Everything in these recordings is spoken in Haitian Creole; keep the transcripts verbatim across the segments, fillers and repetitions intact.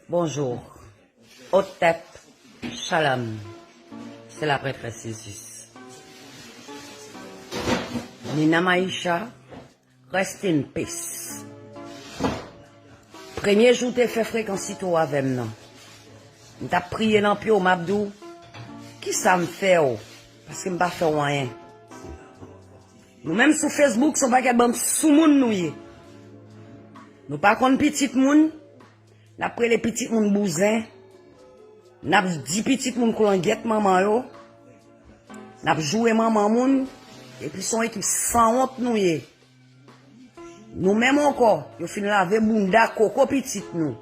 Bonjour. Hotep, Shalom. C'est la prêtresse Isis. Nina Maisha, rest in peace. Premye jou w te fè frekans site w avè m nan, m t ap priye nan pye w, m ap di w, "Kisa m fè w?" Paske m pa fè w anyen. Nou menm sou Facebook, se yon pakèt bann soumoun nou ye. Nou pa konn pitit moun, n ap rele pitit moun bouzen, n ap di pitit moun koulangyèt manman yo, n ap joure manman moun, epi se yon ekip sanwont nou ye. Nou menm ankò, yo fin lave bounda koko pitit nou.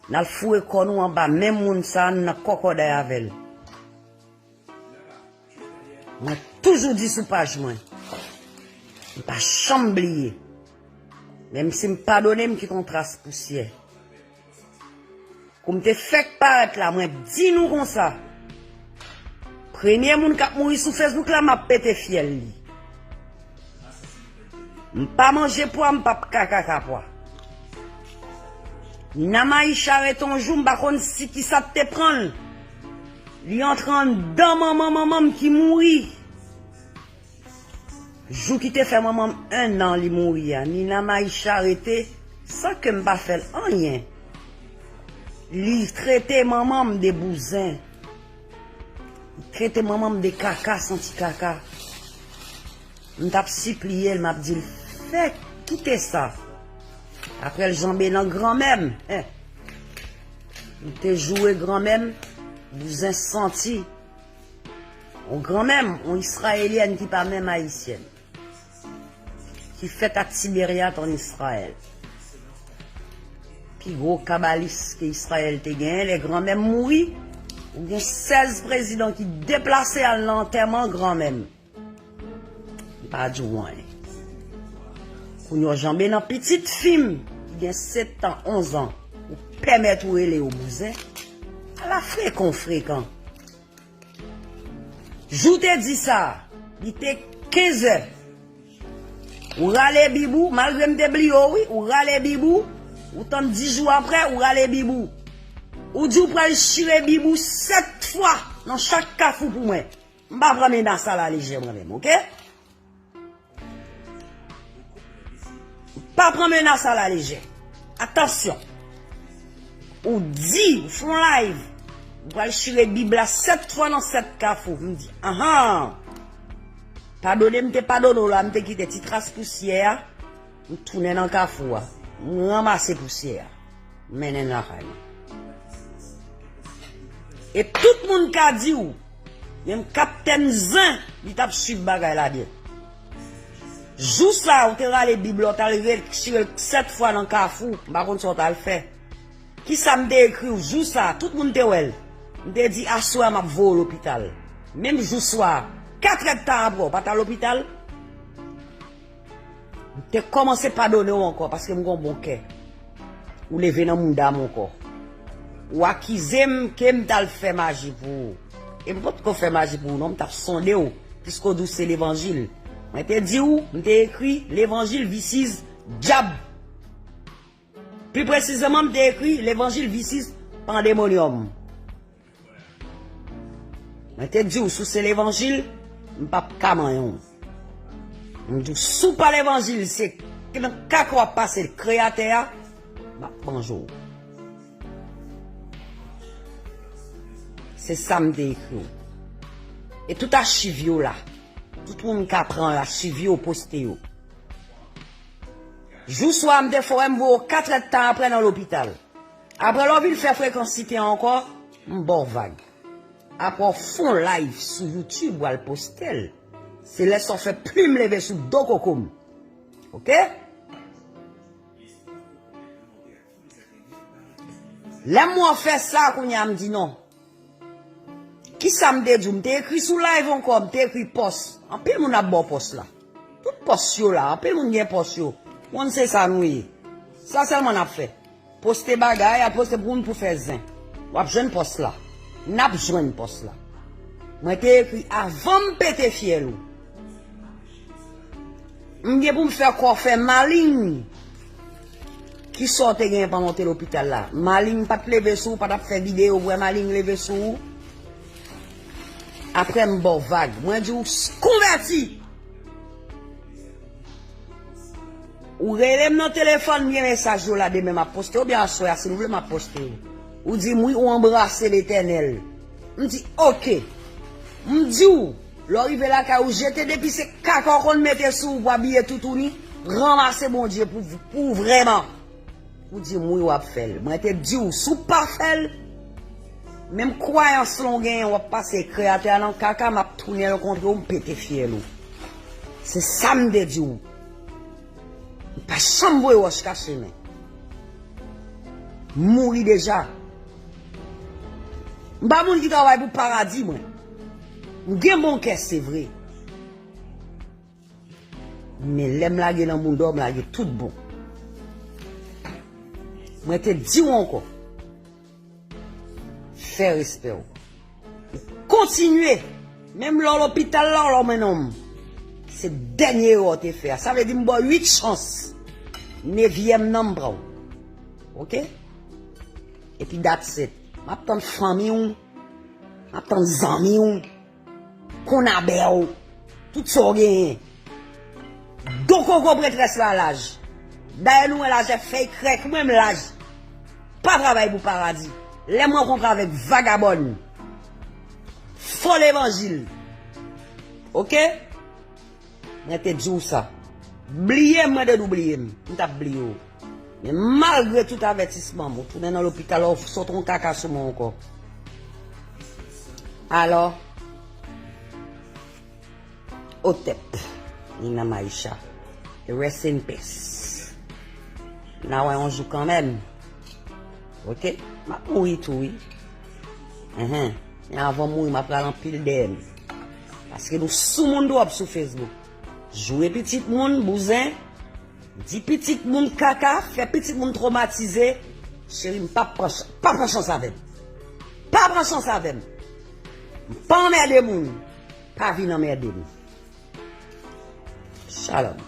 N al foure kò nou anba men moun sa a, n nan kòkòday avè l. Mwen toujou di sou paj mwen, m pa janm bliye. Menm si m padone, m kite yon tras pousyè. Kou m te fèk parèt la, mwen di nou konsa, premye moun k ap mouri sou Facebook la, m ap pete fyèl li. M pa manje pwa, m p ap ka kaka pwa. Nina Maisha rete yon jou, m pa konn si kisa t te pran l. Li antre anndan manman manman m ki mouri. Jou ki te fè manman m en an li mouri a, Nina Maisha rete san ke m pa fè l anyen. Li trete manman m de bouzen. Li trete manman m de kaka, santi kaka. M t ap sipliye l, m ap di l, "Fè, kite sa." Apre l janbe nan granmè m. Hen. M te joure granmè m, bouzen santi. Yon granmè m, yon Izrayelyèn ki pa menm Ayisyèn, ki fèt a Tiberiat an Izrayèl. Pi gwo kabalis ke Izrayèl te genyen, lè granmè m mouri, ou gen sèz prezidan ki deplase al nan antèman granmè m. Li pa di w anyen. Kounye a w janbe nan pitit fi m, ki gen sèt an, onz an, ou pèmèt ou rele yo bouzen. Ala frekan w frekan. Jou te di sa, li te kenz è. Ou rale bib ou, malgre m te bliye w, wi, ou rale bib ou, ou tann dis jou apre, ou rale bib ou. Ou di w pral chire bib ou sèt fwa nan chak kafou pou mwen. M pa pran menas sa la lejè mwen menm, oke? Pa pran menas sa la lejè. Atansyon. Ou di, ou fè yon live, ou pral chire bib la sèt fwa nan sèt kafou. M di, anhan. Padone, m te padone w la, m te kite ti tras pousyè a. M tounen nan kafou a. M ranmase pousyè a. M mennen l lakay mwen. E tout moun ka di w, menm Kaptèn Zen, li t ap swiv bagay la byen. Jou sa a, ou te rale bib la, ou t al retire l sèt fwa nan kafou, m pa konn sa w t al fè. Kisa m te ekri w jou sa a, tout moun te wè l. M te di, "Aswè a, m ap voye w lopital." Menm jou swa a, katrè d tan apre, w pa t al lopital? M te kòmanse padone w ankò paske m gen yon bon kè. Ou leve nan mouda m ankò. Ou akize m ke m t al fè maji pou ou. E m potko fè maji pou ou non, m t ap sonde w, piske w di w se levanjil. Mwen te di w, m te ekri levanjil V six dyab. Pi presizeman, m te ekri levanjil V six pandemonium. Mwen te di w, si w se levanjil, m p ap ka manyen w. M di w, si w pa levanjil, se nan kaka w ap pase kreyatè a, m ap manje w. Se sa m te ekri w. E tout achiv yo la. Tout moun ka pran achiv yo, poste yo. Jou swa a, m te fè w wè m voye w katrè d tan apre nan lopital. Apre lè w vin fè frekans site ankò, m ba w vag. Apre w fè yon live sou YouTube, w al poste l. Se lè sa w fè plim leve sou do koko m. Oke? Lè m wè w fè sa, kounye a m di non. Kisa m te di w? M te ekri sou live ankò, m te ekri pòs. Anpil moun ap ba w pòs la. Tout pòs yo la, anpil moun gen pòs yo. Moun se sa nou ye. Sa sèlman n ap fè. Poste bagay, al poste pou moun pou fè zen. W ap jwenn pòs la. N ap jwenn pòs la. Mwen te ekri avan m pete fyèl ou. M gen pou m fè kò fè malin. Kisa w te genyen pandan w te lopital la? Malin pa t leve sou ou, pa t ap fè videyo pou wè Malin leve sou ou? Apre m ba w vag. Mwen di w s- konvèti! Ou rele m nan telefòn, m gen mesaj yo la, demen m ap poste, oubyen aswè a, si nou vle, m ap poste yo. Ou di m wi, ou anbrase Letènèl. M di, oke. M di w, lè w rive lakay ou, jete depi se kaka w konn mete sou ou pou abiye toutouni, ranmase Bondye pou, pou ou vrèman. Ou di m wi, w ap fè l. Mwen te di w, si w pa fè l, menm kwayans lan w genyen, w ap pase kreyatè a nan kaka, m ap tounen rankontre w, m pete fyèl ou. Se sa m te di w. M pa janm voye wòch kache men. M mouri deja. M pa moun ki travay pou paradi, mwen. M gen bon kè, se vre. Men lè m lage nan mouda w, m lage tout bon. Mwen te di w ankò. Fè respè w. Ou kontinye. Menm lè w lopital la, w lò men nonm. Se dènye erè w te fè a. Sa vle di m ba w uit chans. Nevyèm nan m pran w. Oke? Epi that's it. M ap tann fanmi w. M ap tann zanmi w. Konabè w. Tout sa w genyen. Don koko prètrès la laj. Dayè nou wè laj fèy krèk, mwen m laj. Pa travay pou paradi. Lè m rankontre avèk vagabòn, fo levanjil. Oke? Mwen te di w sa. Bliye m, mwen te di w bliye m. M t ap bliye w. Men malgre tout avètisman m, ou tounen nan lopital la, ou sot yon kaka sou mwen ankò. Alò, Otep, Nina Maisha, rest in peace. N a wè yon jou kanmenm. Oke? M ap mouri tou, wi. Enhen. Men avan m mouri, m ap pral anpil dèyè m. Paske nou soumoun twòp sou Facebook. Joure pitit moun, bouzen. Di pitit moun kaka, fè pitit moun twomatize. Cheri, m pa pran, pa pran chans avè m. Pa pran chans avè m. M pa anmède moun. Pa vin anmède m. Shalom.